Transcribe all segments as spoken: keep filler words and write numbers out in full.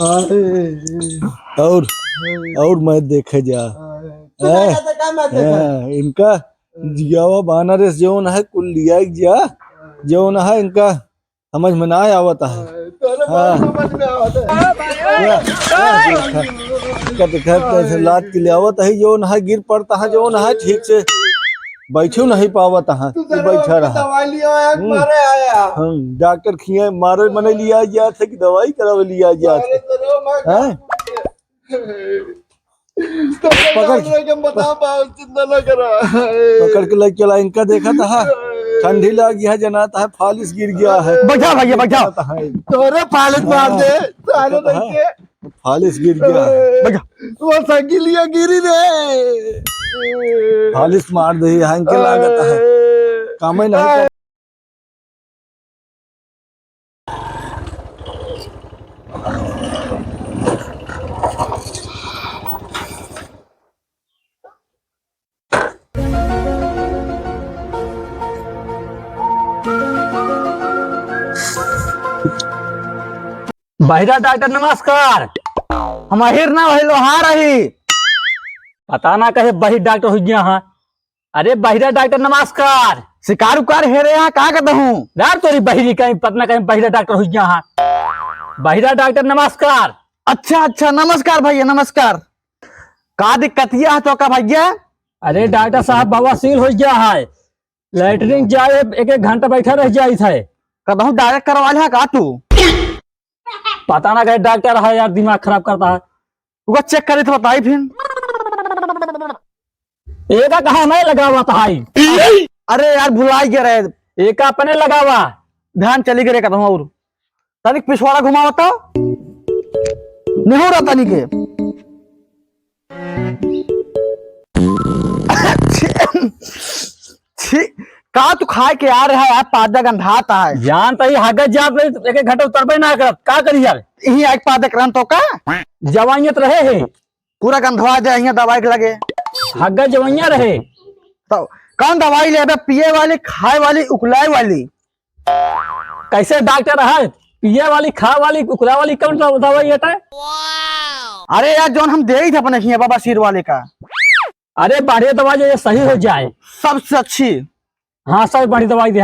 और, और मत देखे जा। हैं? हैं, इनका जियावा बानर से जौन है, कुल लिया जा, जौन है, इनका समझ में ना आवत है। हाँ। या, या, देखा, इनका देखा, कैसे लाद के ले आवत है, जौन है, गिर पड़ता है, जौन है, ठीक से बैठो नहीं पावत है, तू बैठा रहा। दवाई लिया आया, हम्म। मारे आया। हम डॉक्टर खिया मारे मने लिया जात है कि दवाई करावे लिया जात है? मारे तो रो, मैं हैं? तो पकड़ के, के बता, बाबा, चिंता ना करा। पकड़ के लेके चला, इनका देखा था, ठंडी लाग गया है, जनाता है, फालिस गिर गया है। बैठा भैया, बैठा। तोरे फालिस मार दे, सारे हाँ। देख के। फालिस गिर गया है। बैठा। वो साइकिलिया गिरी रे। फालिस मार दे, यहाँ के लागत है। कामे नहीं कर। बहिरा डॉक्टर नमस्कार। हम अहिर ना भइल, लोहार अही। पता ना कहे बहिर डॉक्टर होइ गया है। अरे बहिरा डॉक्टर नमस्कार। शिकार उकार हेरे यहाँ का कहता हूँ? यार तोरी बहिरी कहीं पतना कहीं बहिरा डॉक्टर होइ गया है। बहिरा डॉक्टर नमस्कार। अच्छा, अच्छा, नमस्कार भैया, नमस्कार। का दिक्कतिया है तो का भैया? अरे डॉक्टर साहब, बवासीर होइ गया है। लैट्रिन जाए एक एक घंटा बैठा रह जाइत है। कहता हूँ डायरेक्ट करवा लिहा का तू? पता ना कहे डॉक्टर है यार, दिमाग खराब करता है। रुका चेक करे तो बताई फिर। एका कहा नहीं लगावा था आई। अरे यार भुलाई गया रहे। एका अपने लगावा। ध्यान चली गए कहता हूँ और। तनिक पिछवाड़ा घुमावा तो। नहीं हो रहा तनिक। छी, का तू खाए के आ रहा है यार, पादा गंधाता है। जान त ही हगत जात रही, एक एक घंटा उतरबे ना करत, का करी यार? यही आइक पादा करन तो का? जवानियत रहे है। पूरा गंधवा जाए यहाँ दवाई के लगे। हगत जवानिया रहे। तो कौन दवाई लेबे? पिए वाली, खाए वाली, उकलाए वाली? कैसे डॉक्टर है? पिए वाली, खाए वाली, उकलाए वाली कौन सा दवाई है? अरे यार, जौन हम देई थे अपने हियाँ बवासीर वाले का। अरे बढ़िया दवाई जो ये सही हो जाए। सबसे अच्छी। हाँ, सबसे बढ़िया दवाई दे।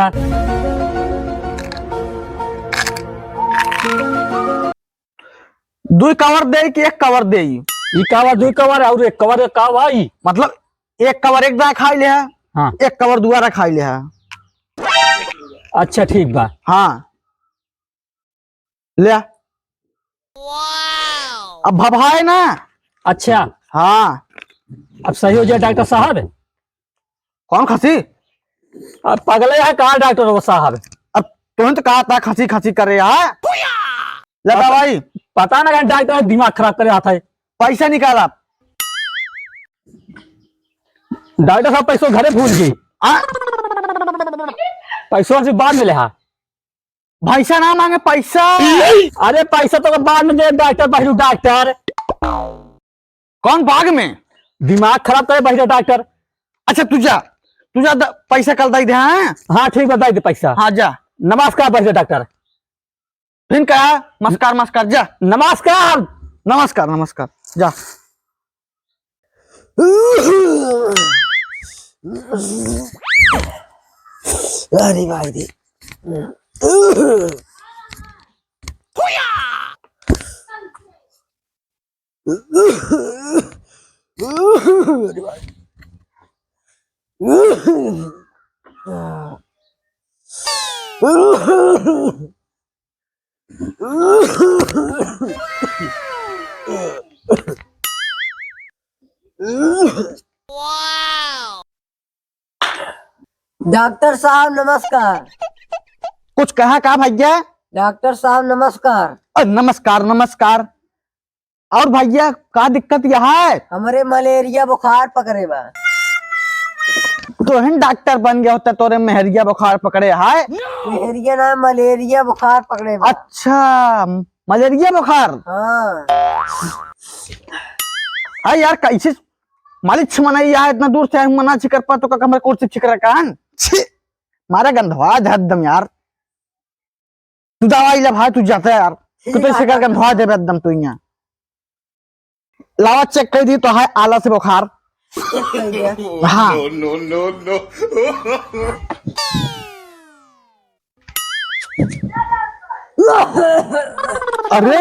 दुई कवर देई कि एक कवर देई? ई कवर, दुई कवर और एक कवर का भाई? मतलब एक कवर एक दाई खाई ले है, हाँ। एक कवर दुबारा खाई ले है। अच्छा ठीक बा। हाँ। ले आ। अब भभाए ना। अच्छा। हाँ। अब सही हो जाए डॉक्टर साहब। कौन खसी? अब पगले है का डॉक्टर वो साहब? अब तुरंत कहा था खसी खसी करे है। ले अब दवाई। पता ना कहीं डॉक्टर दिमाग खराब करे आता है। पैसा निकाल आप। डॉक्टर साहब पैसो घरे भूल गई। आ? पैसो से बाद में ले हा। भैंसा ना मांगे पैसा। अरे पैसा तो बाद में दे डॉक्टर, बहिरू डॉक्टर। कौन बाग में? दिमाग खराब करे बहिरू डॉक्टर। अच्छा तू जा, तू जा द-, पैसा कल दई दे, हाँ? हाँ ठीक बा, दई दे पैसा। हाँ जा। नमस्कार बहिरू डॉक्टर। फिर कहा, "मस्कार, मस्कार, जा।" नमस्कार। नमस्कार, नमस्कार, जा। अरे भाई रे। अरे भाई। डॉक्टर साहब नमस्कार। कुछ कहा का भैया? डॉक्टर साहब नमस्कार। अ, नमस्कार, नमस्कार। और भैया, का दिक्कत यह है? हमरे मलेरिया बुखार पकड़े बा। तोहिन डॉक्टर बन गया होता, तोरे महरिया बुखार पकड़े है। महरिया ना, मलेरिया बुखार पकड़े बा। अच्छा, मलेरिया बुखार? हाँ। अरे यार, कैसे मालिक मनाई है, इतना दूर से आए, मना छिकर पा तो का हमरे कुर्सी छिकर कान? छी, मारा गंधवा हद दम यार। तू दवाई ले भाई, तू जाता है यार। ठीक तू तो है, इसे करके डॉक्टर धोआ साहब। देबे एकदम तू यहाँ। लावा चेक कर दी तो है आला से बुखार। चेक कर दिया। हाँ। No, no, no, no। अरे,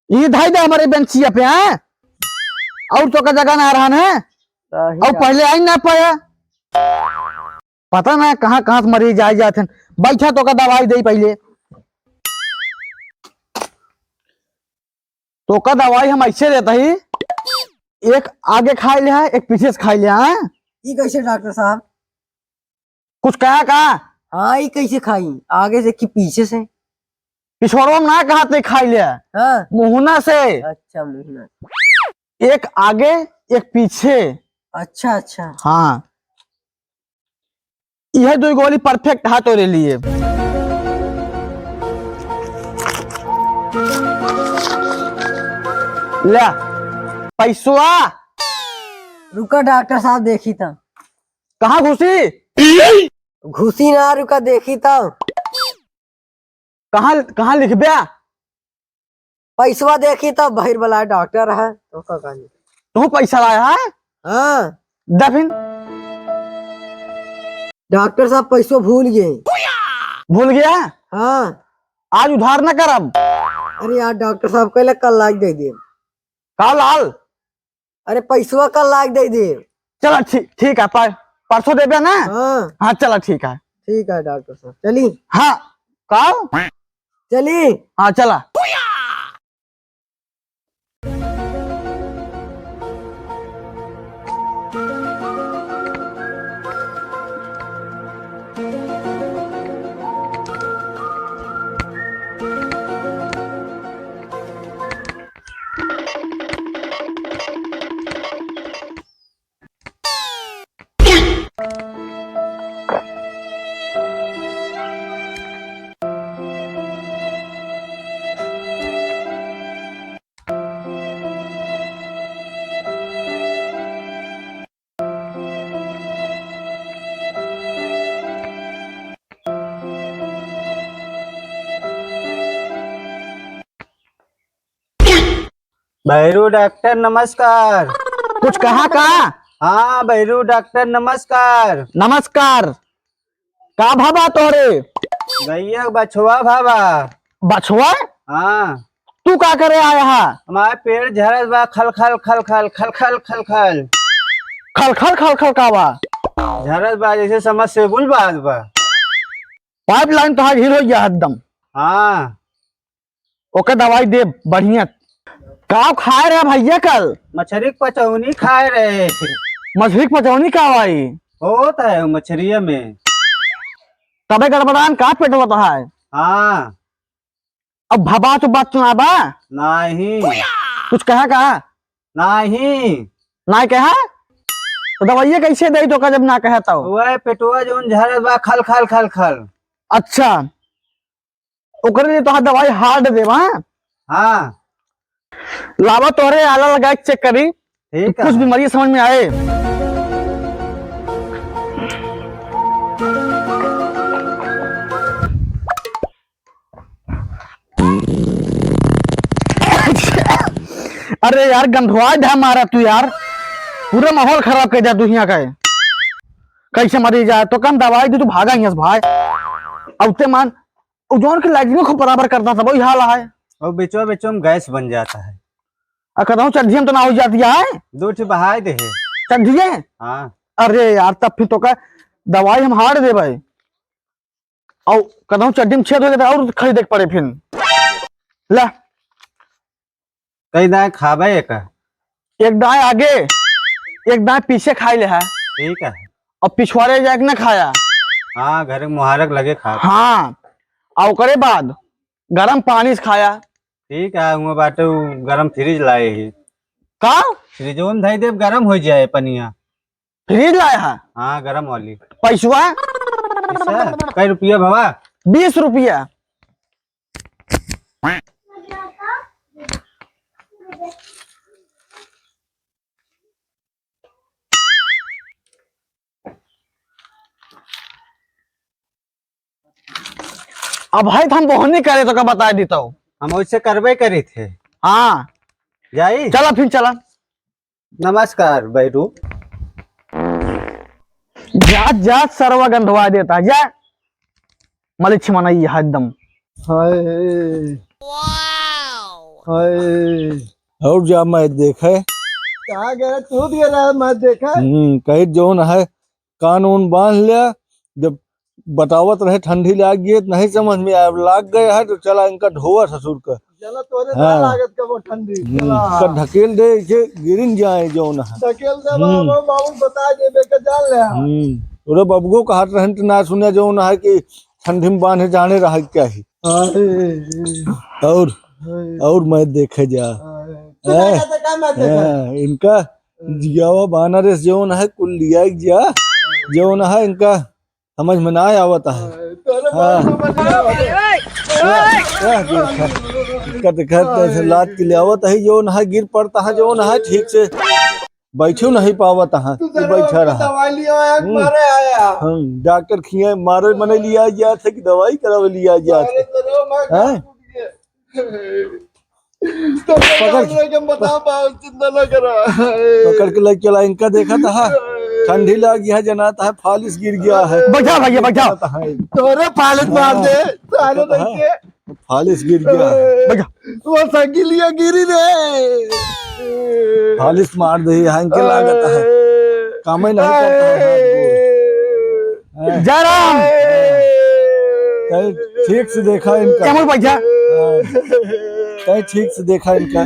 ये धाई दे हमारे बेंचिया पे, हैं? और तो का जगह ना रहन है? सही और बात। पहले आई ना पाया। पता ना कहाँ कहाँ से मरीज आ जाते हैं। बैठा तो का दवाई दे पहले। तो का दवाई हम ऐसे देता ही, एक आगे खाई ले है, एक पीछे से खाई ले है। ई कैसे डॉक्टर साहब? कुछ कहा का? हाँ, ई कैसे खाई, आगे से कि पीछे से? पिछवाड़वा में ना कहा ते खाई ले। हाँ। मुहना से। अच्छा, मुहना। एक आगे, एक पीछे। अच्छा, अच्छा। हाँ, यह दो गोली परफेक्ट है तोरे लिए। ले, पैसवा। रुका डॉक्टर साहब, देखी था। कहाँ घुसी? घुसी ना, रुका, देखी था। कहाँ, कहाँ लिखबे? पैसवा देखी तब बहिर वाला डॉक्टर है, तो का कही? तू पैसा लाया है? हाँ। दे फिन। डॉक्टर साहब, पैसवा भूल गए। भूल गया? हाँ। आज उधार ना करब। अरे यार, डॉक्टर साहब कहले कल लाग दे दे। का लाल? अरे, पैसवा कल लाग दे दे। चला, ठीक, ठीक है, पर-, परसों देबे ना? हाँ। हाँ, चला, ठीक है। ठीक है डॉक्टर साहब, चली। हाँ, का? चली। हाँ, चला। भैरू डॉक्टर नमस्कार। कुछ कहा का? हाँ भैरू डॉक्टर नमस्कार। नमस्कार। का भवा तोहरे? गैया के बछवा भवा। बछवा? हाँ। तू का करे आया हा? हमारे पेट झरत बा, खल खल खल खल खल खल खल खल। खल खल खल खल का बा? झरत बा, जैसे समझ से बुल बात बा। पाइपलाइन तो ढील हो गया एकदम। हाँ। ओके दवाई दे बढ़िया। का खाए रहे भैया कल? मछरी के पचौनी खाए रहे। मछरी के पचौनी का भाई? होत है मछरिया में। तबे गड़बड़ान का पेटवा तो है? हाँ। अब भबा तो बात सुना बा? नहीं। कुछ कहा का? नहीं। ना कहा? तो दवाइया कैसे दे तो का जब ना कहा तो? वह पेटवा जोन झरत बा खल खल खल खल। अच्छा। ओकरे लिए तोहार दवाई हार्ड देब, हाँ? हाँ। लावा तोहरे आला लगा के चेक करी। ठीक है। कुछ बीमारी समझ में आए। अरे यार, गंधवा धा मारा तू यार, पूरा माहौल खराब कर दिया तू हियाँ का। कैसे मरी जाए तो कम दवाई दी, तू भागा हियाँ से भाई। अब ते मान, उ जौन के लैट्रिनो खूब बराबर करता था, वही हाल है। और बेचो बेचो में गैस बन जाता है। आ कदहूँ चड्ढियम तो ना हो जाती है? दो ठे बहाय दे है। चड्ढिये? हाँ। अरे यार, तब फिर तो का दवाई हम हार दे भाई। और कदहूँ चड्ढी में छेद हो जाता और खरीदे के पड़े फिर। ला। कई दाएँ खाबे एक? एक दाएँ आगे, एक दाएँ पीछे खाई ले है। ठीक है। और पिछवाड़े जाके ना खाया। हाँ, घर के मुहारक लगे खा। हाँ, और ओकरे बाद गरम पानी से खाया। ठीक है, हुआ बाटे उ गरम फ्रिज लाए ही। का? फ्रिजवा में धई देब, गरम हो जाए पनिया। फ्रिज लाया है? हाँ, गरम वाली। पैसवा? पैसा? कै रुपया भवा? बीस रुपया। अब है तो हम बोहनी करे तो का बता दी तो। हम वैसे करबे करी थे। हाँ। जाई? चला फिर चला। नमस्कार बैरू। जात जात सरवा गंधवा देता है, जा। मलिच मनई है एकदम। हाय। हाय। और जा मत देखे। कहाँ गया? तू गया मत देखा। हम्म, कही जौन है, कान ऊन बांध लिया। जब बतावत रहे ठंडी लाग गई, नहीं समझ में आया, अब लाग गया है तो चला इनका ढोवा ससुर का। चला तोरे हाँ। ना लागत कबो ठंडी, हम्म, चला। का ढकेल दे, इसे गिरिन जाए जौन है। ढकेल दे हम्म। बाबू, बाबू बता दे, बेटा जान ले। हम्म, तोरे बबुओ का हाथ रहन तो ना सुने जौन है कि ठंडी में बांधे जाने रहा क्या ही। हाय। और, हाय। और मत देखे जा। हाय। तू हैं? ना कहते का मत देखे? हैं, इनका जियावा बानर से जौन है, कुल लिया जा, जौन है, इनका समझ में ना आवत है। तोरे हाँ। बात समझ में आवत है। वाह, वाह, देखा। इनका देखा, तो ऐसे लाद के ले आवत है, जौन है, गिर पड़ता है, जौन है, ठीक से बैठो नहीं पावत है, तू तू जरा बैठा रहा। दवाई लिया आया, हम्म। मारे आया। हम डॉक्टर खिए मारे मने लिया जात है कि दवाई करावे लिया जात है। अरे तो रो, मैं हैं? टूट गया। तो पकड़। पकड़ के बता, बाबू, चिंता ना करा। पकड़ के लेके चला, इनका देखा था, ठंडी लग गया, जनाता है, फालिस गिर गया है। बैठा भैया, बैठा। जनाता है। तोरे फालिस मार दे, साले हाँ। देख के। फालिस गिर गया है। बैठा। वो साइकिलिया गिरी रे। फालिस मार दे, यहाँ के लागत है। कामे नहीं करता है हाथ गोड़। जयराम। तैं ठीक से देखा इनका। कैमल बैठा। हाँ। तैं ठीक से देखा इनका।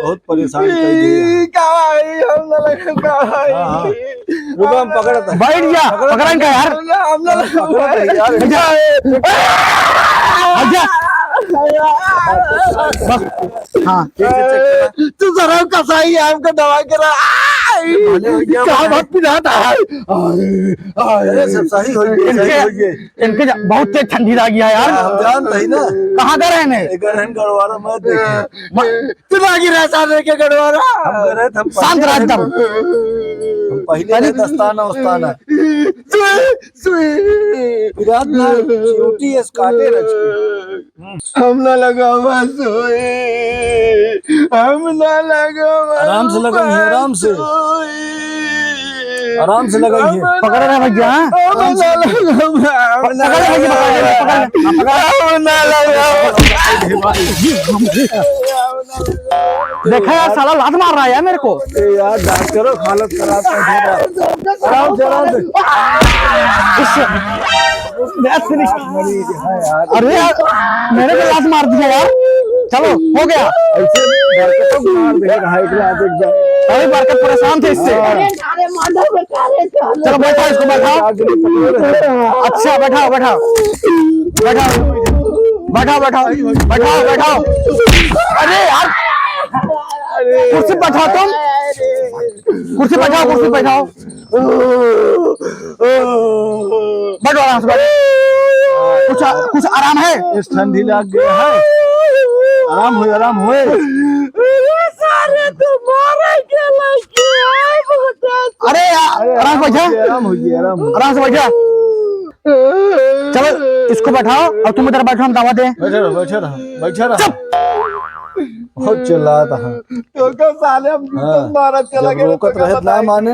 बहुत परेशान कर दिया। ई का भाई, हम ना लगे का भाई। हाँ, हाँ। रुको, हम पकड़त है। बैठ जा, पकड़त पकड़ा इनका यार। हम ना लगे पकड़त है यार। बैठ जा। बैठ जा। बस। हाँ। ठीक है, ठीक है। तू जरा कसाई है, हमको दवा करा। भले हो गया, कहाँ भले। बहुत पिरात है। आए, आए। अरे, सब सही हो गया, इनके, सही हो गया। इनके जा-, बहुत तेज ठंडी लागी है यार। हाँ, हम जानते हैं ना। कहाँ का रहने? एक घर है गड़वारा, मैं देखे। म-, तू लागी रहा सारे के गड़वारा। हम गए थे, हम शांत पहले रह एकदम। हम पहले पहले रहे दस्ताना उस्ताना। सुई, सुई। पिरात ना, चिमटी ऐस काटे ना चिमटी। हम ना लगावा सोई, हम ना लगावा आराम से लगाइए, आराम से। सोई। आराम से लगाइए। हम पकड़ रहे भैया, हाँ? हम आराम से। ना लगावा, हम ना पकड़ रहे भैया, पकड़ रहे, पकड़ रहे। हम ना लगावा। देखा यार, साला लात मार रहा है यार मेरे को। ए यार, डॉक्टरों की हालत खराब कर दिया। आराम से, आराम से। इस, मरीज है यार। अरे यार, मेरे को लात मार दिया यार। चलो, हो गया। ऐसे बरकतों को मार दे रहा है, एक लात एकदम। अरे बरकत परेशान थे इससे। हाँ। अरे, अरे, माधव, अरे, चलो, बैठाओ इसको, बैठाओ। अच्छा, बैठाओ, बैठाओ। बैठाओ। बैठाओ, बैठाओ। बैठाओ, बैठाओ। अरे यार, कुर्सी बैठाओ तुम। कुर्सी बैठाओ, कुर्सी बैठाओ। बैठो आराम से, बैठो। कुछ, कुछ आराम है? इस ठंडी लाग गया है। आराम होए, आराम होए। अरे सारे तुम्हारे के लगे आए बहुत। अरे यार, अरे आराम से बैठा। आराम होइए, आराम होइए। आराम से बैठा। चलो, इसको बैठाओ और तुम इधर बैठो, हम दवा दें। बैठे रहो, बैठे रहो, बैठे रहो। चुप। बहुत चिल्लाता है। तो क्या साले, हम हाँ। मारा चला जब गया, रोकत तो क्या रहे ना बताएं? माने।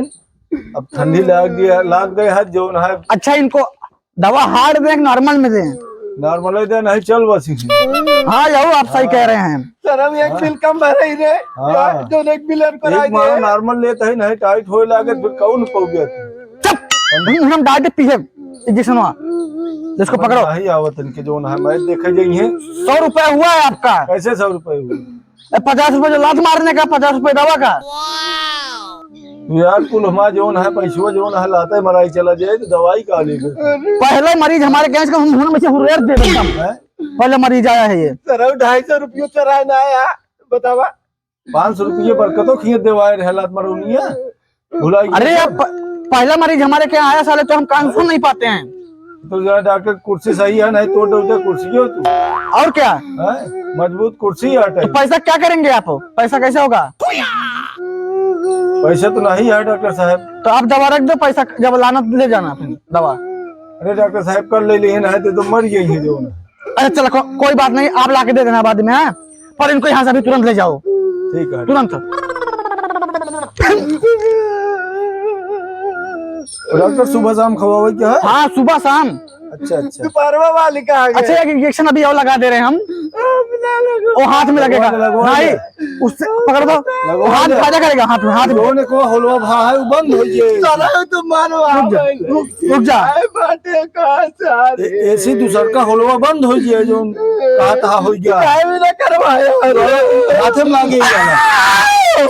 अब ठंडी लाग गया, लाग गए हाथ जो ना है। अच्छा, इनको दवा hard दें कि normal में दें? Normal ही दें, नहीं चल बस ही। हाँ, यहो आप सही हाँ। कह रहे हैं। सर, हम एक हाँ। बिल कम भरे ही रहे। हाँ। यार, जो एक बिल और करा एक मारा दे। Normal लेता ही नहीं, tight होए लागे, फिर कौन पौ गया? चुप! हम, हम डाल के पीछे, injection हुआ। इसको पकड़ो। नहीं आवत इनके जो ना है, मैं देखे जाइए। सौ रुपया हुआ है आपका। कैसे सौ रुपये हुए? ए, पचास रुपये जो लात मारने का, पचास रुपये दवा का। यार, कुल हमारा जौन है, पैसवा जौन है, लाते मराई चला जाए, तो दवाई का लेके? पहला मरीज हमारे गैस का हम हुन में से हुर्रेर दे देता हूँ। हैं? पहला मरीज आया है ये। सरऊ ढाई सौ रुपये चराए ना आया, बतावा। पाँच सौ रुपये बरकतों खिए देवाए रहे लात मरौनिया। भुलाई अरे गए। आप प-, पहला मरीज हमारे क्या आया साले, तो हम कान सुन नहीं पाते हैं। तो जरा डॉक्टर कुर्सी सही है, नहीं तो डॉक्टर कुर्सी हो तू। और क्या? हैं? मजबूत कुर्सी है तो टाइप। पैसा क्या करेंगे आप? पैसा कैसे होगा? पैसा तो नहीं है डॉक्टर साहब। तो आप दवा रख दो, पैसा जब लाना तो ले जाना फिर दवा। अरे डॉक्टर साहब, कल ले लिए ना, तो, तो मर गई है जो ना। अच्छा चलो, को-, कोई बात नहीं, आप लाके दे देना बाद में, हाँ? पर इनको यहाँ से अभी तुरंत ले जाओ। ठीक है। तुरंत। डॉक्टर, सुबह शाम खवावे के है? हाँ, सुबह शाम। अच्छा, अच्छा। दोपहरवा वाली कहाँ गए? अच्छा, एक इंजेक्शन अभी और लगा दे रहे हैं हम। अब ना लगो। वो हाथ में लगेगा। लगवा दे, लगवा दे। नहीं, उससे पकड़ दो। लगवा हाथ दे। फायदा करेगा, हाथ में, हाथ में। लोगों ने को होलवा भा है, वो बंद हो जाए। साला तो मारो, रुक जा, भाई। रुक, रुक जा। आए बाटे कहाँ से आ रहे? ए-, एसी दूसर का होलवा बंद हो जाए, जो कहा था हो गया। काहे भी ना करवाए। हाथ में लागे ही जाना। बस,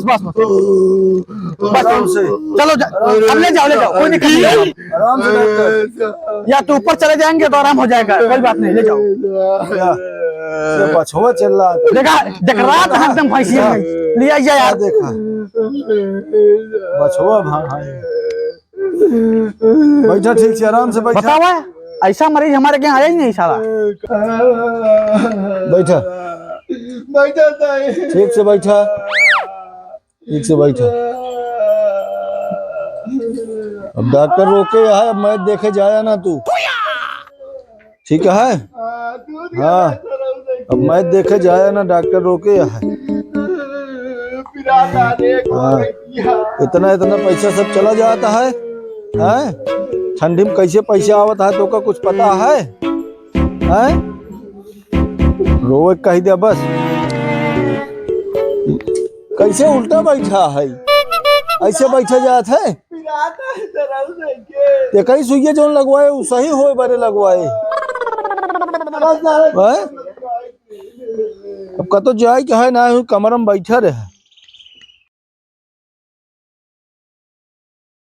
बस, बस। बस, आराम से। चलो, जा, अब ले जाओ, ले जाओ, कोई दिक्कत नहीं है। आराम से डॉक्टर। या तो ऊपर चले जाएंगे तो आराम हो जाएगा, कोई बात नहीं, ले जाओ। या, ये बछवा चिल्ला। देखा, देख, रात है एकदम भैंसी में। ले आइए यार। देखा। बछवा भा-, भाई। बैठा ठीक से, आराम से बैठा। बतावा, ऐसा मरीज हमारे यहाँ आया ही नहीं साला। बैठा। बैठा ताई। ठीक से बैठा। ठीक से बैठा। अब डॉक्टर रोके है, अब मैच देखे जाया ना तू। ठीक है? हाँ, तू भी हाँ। अब मैच देखे जाया ना, डॉक्टर रोके है। पिराता रे, हाँ। इतना, इतना पैसा सब चला जाता है, हैं? ठंडी में कैसे पैसा आवत है, तो का कुछ पता है? हैं? रोवे कह दिया बस। कैसे उल्टा बैठा है, ऐसे बैठा जात है। ते कहीं सुइया जौन लगवाए, उ सही होए बरे लगवाए। हैं? अब कतो जाए के है ना, कमरा में बैठा रहे।